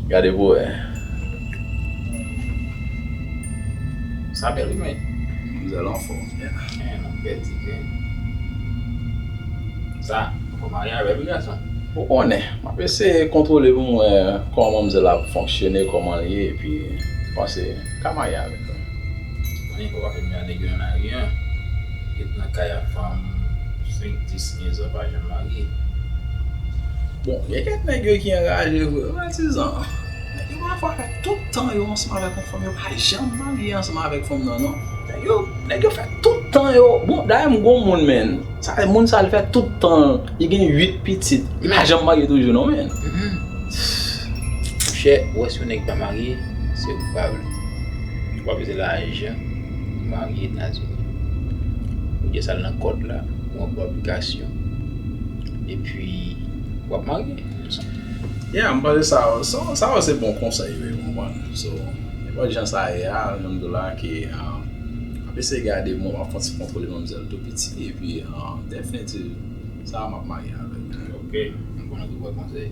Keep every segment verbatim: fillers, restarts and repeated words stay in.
Gade pou wè. Sa bèl wi, men manzèl anfòm. Yeah. Men, non, bèl ti grenn. Sa, ou marye avè l wi, gason? Ou konnen, m ap eseye kontwole pou m wè kòman manzèl ap fonksyone, kòman l ye, epi m panse m ka marye avè l. Mwen, ou pa fè mwen nèg yo nan lari an. Ret nan kay ak fanm senk, dis, kenz an, pa janm marye. Bon, gen kèk nèg yo ki anraje vre, patizan. Nèg yo pafwa fè tout tan yo ansanm avèk yon fanm, yo pa janm marye ansanm avèk fanm nan, non. Nèg yo, nèg yo fè tout tan yo. Bon, dayè m gon moun, men. Sa, moun sa, li fè tout tan, li gen uit pitit. Li pa janm marye toujou, non, men. Monchè, ou wè si yon nèg pa marye, se ou k pa vle. Ou pa bezwen lajan pou marye Etazini. Ou jis al nan kòd la, ou ranpli aplikasyon, epi w ap marye. Yeah, m panse sa, sa, sa se bon konsèy, wi, ou konprann. So, nenpòt jan sa ye a, jan m di w la, ke, um, m ap eseye gade, bon, m ap fè yon ti kontwole manmzèl tou piti, epi, um, definitive, sa a, m ap marye avè l. Ok, m konnen ou bon konsèy.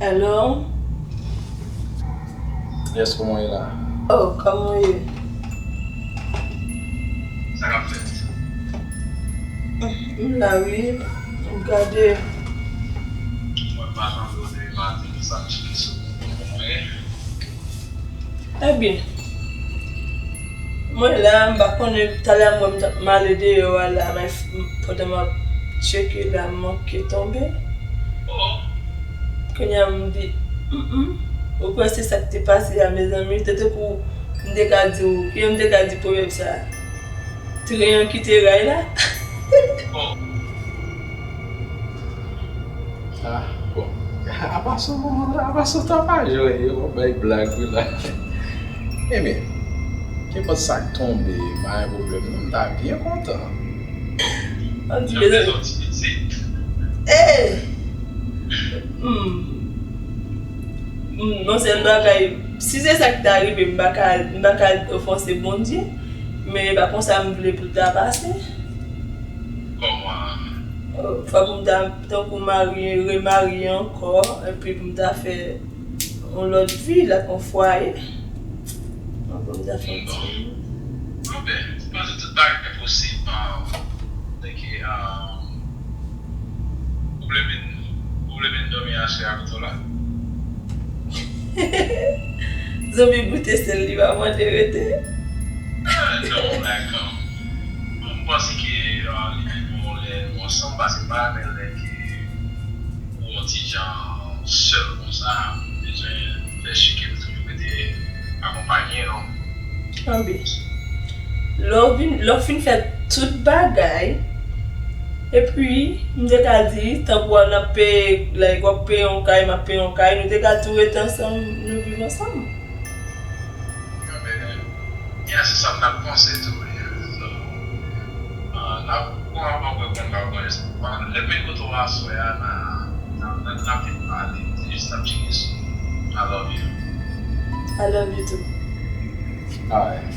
Hello? Yes, kòman w ye la? Oh, kòman w ye? Sa k ap fèt? M la wi, m gade. Mwen pa tande w depi maten, sa m cheke sou ou. Kòman w ye? Ebyen, mwen la, m pa konnen, talè m wè m t ap male deyò a la, men f-, m, pandan m ap tcheke la, m manke tonbe. Kounye a, m di, mm, mm, ou kwè se sa k te pase a, mezanmi? Tankou m te ka di w, kijan m te ka di pwovèb sa a? Tren an kite ray la? Ah, bon. Apa sou moman la, apa sou tan pa jwe, yo bay blag wi la. Ebyen, kenpòt sa k tonbe, pa gen pwoblèm non, m ta byen kontan. An di mezanmi. Ey! Hmm. Hmm, yon sèl bagay, si se sa k ta rive, m pa ka, m pa ka ofanse Bondye, men e pa konsa m vle pou l ta pase. Kòman? Fòk m ta tankou marye, remarye ankò, epi pou m ta fè yon lòt vi, la, yon fwaye. Fòk m ta fè yon ti. Bon, bon, ben, m panse tout bagay posib, ah, dèke, ah, ou vle vin, ou vle vin dòmi aswè a kote w la? Zanmi goute sèl li pa mande rete. Non, like, um, m panse ke, uh, li pi bon lè nou ansanm, paske m pa renmen lè ke ou yon ti jan sèl konsa, bezwen fè si ke nou toujou rete akonpaye, non? Anben, lè w vin, lè w fin fè tout bagay, epi, m te ka di, tanpou w ap peye, like, w ap peye yon kay, m ap peye yon kay, nou te ka tou rete ansanm, nou viv ansanm. Anben, yeah, se sa m t ap panse tou, yeah. So, uh, n ap, bon, anvan mwen konn pa konn, lè m vin kote w aswè a, n a, n a, n a, n ap vin pale, se jis n ap tcheke sou. I love you. I love you too. Alright.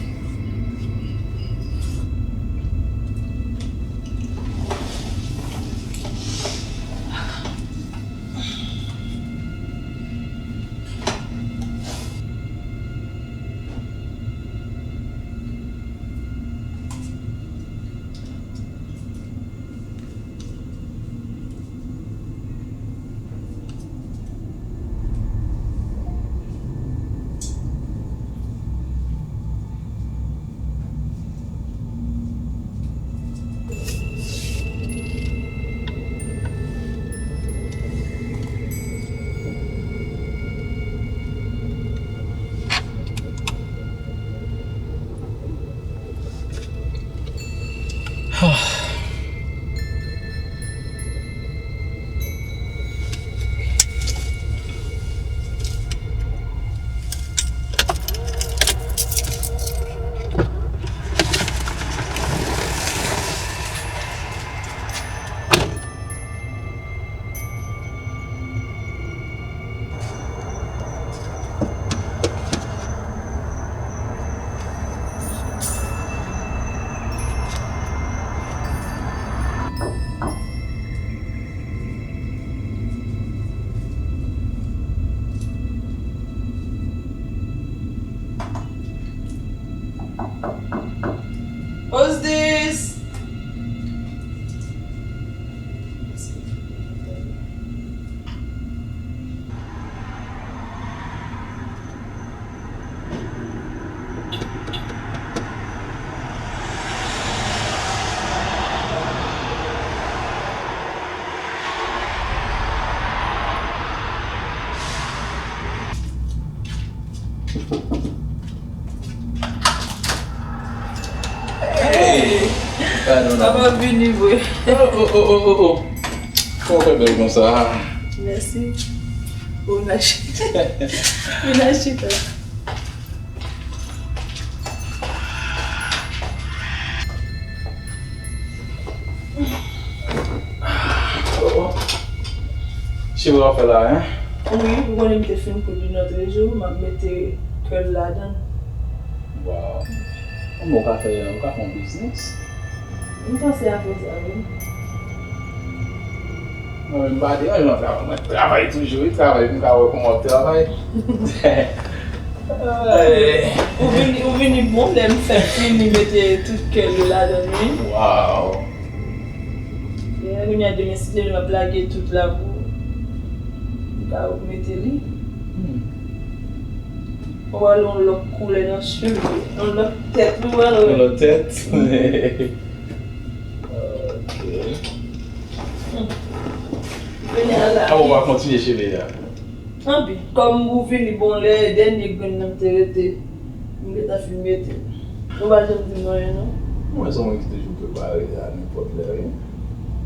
Who's this? Hey! Papa vini vre. Oh, oh, oh, oh, oh, oh. Kòman w fè bèl konsa? Mèsi. Bon, n a chita. Vin al chita. Oh, oh. Cheve w ap fè la, en? Wi, ou konnen m te fin koud li lòt jou, m ap mete kèl ladan l. Waw. Kòman w ka fè, w ka fè yon biznis? M panse a fè sa, wi. Mwen menm, m pa deranje nan travay. Mwen travay toujou, wi, travay pou m ka wè kòman w ap travay. Ou vini, ou vini bon lè m fèk fini mete tout kèl yo ladan l, wi. Waw. Kounye a demen, si Dye vle, m ap lage tout la pou m ka mete li. Hmm. Ou wè yon lòt koulè nan cheve, yon lòt tèt, ou wè. Yon lòt tèt? Ok. Kounye a la. Avan w ap kontinye cheve a. Anpi, kòm ou vini bon lè, dènye grenn nan te rete. M gentan fin mete. Ou pa janm di m anyen, non? Mwen se yon moun ki toujou prepare a nenpòt lè, wi.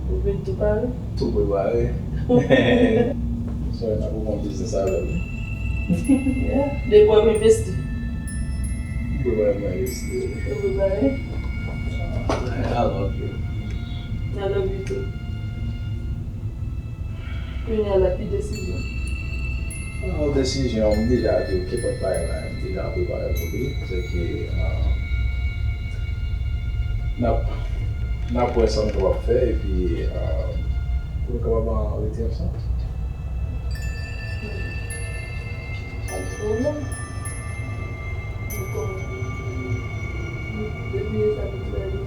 Ou vin tou pare? Tou prepare. Sè, n ap ouvri yon biznis avè l, wi. Yeah. Depi w ap envesti. M prepare pou m envesti, wi. Ou prepare? I love you. I love you too. Kounye a la, ki desizyon? Bon, desizyon, m deja di w, kenpòt bagay la, m deja prepare pou li. Se ke, ah, n ap, n ap wè sa n kapab fè, epi, ah, pou nou kapab, ah, rete ansanm. Pa gen pwoblèm. Nou kòm, nou, depi sa nou fè, nou.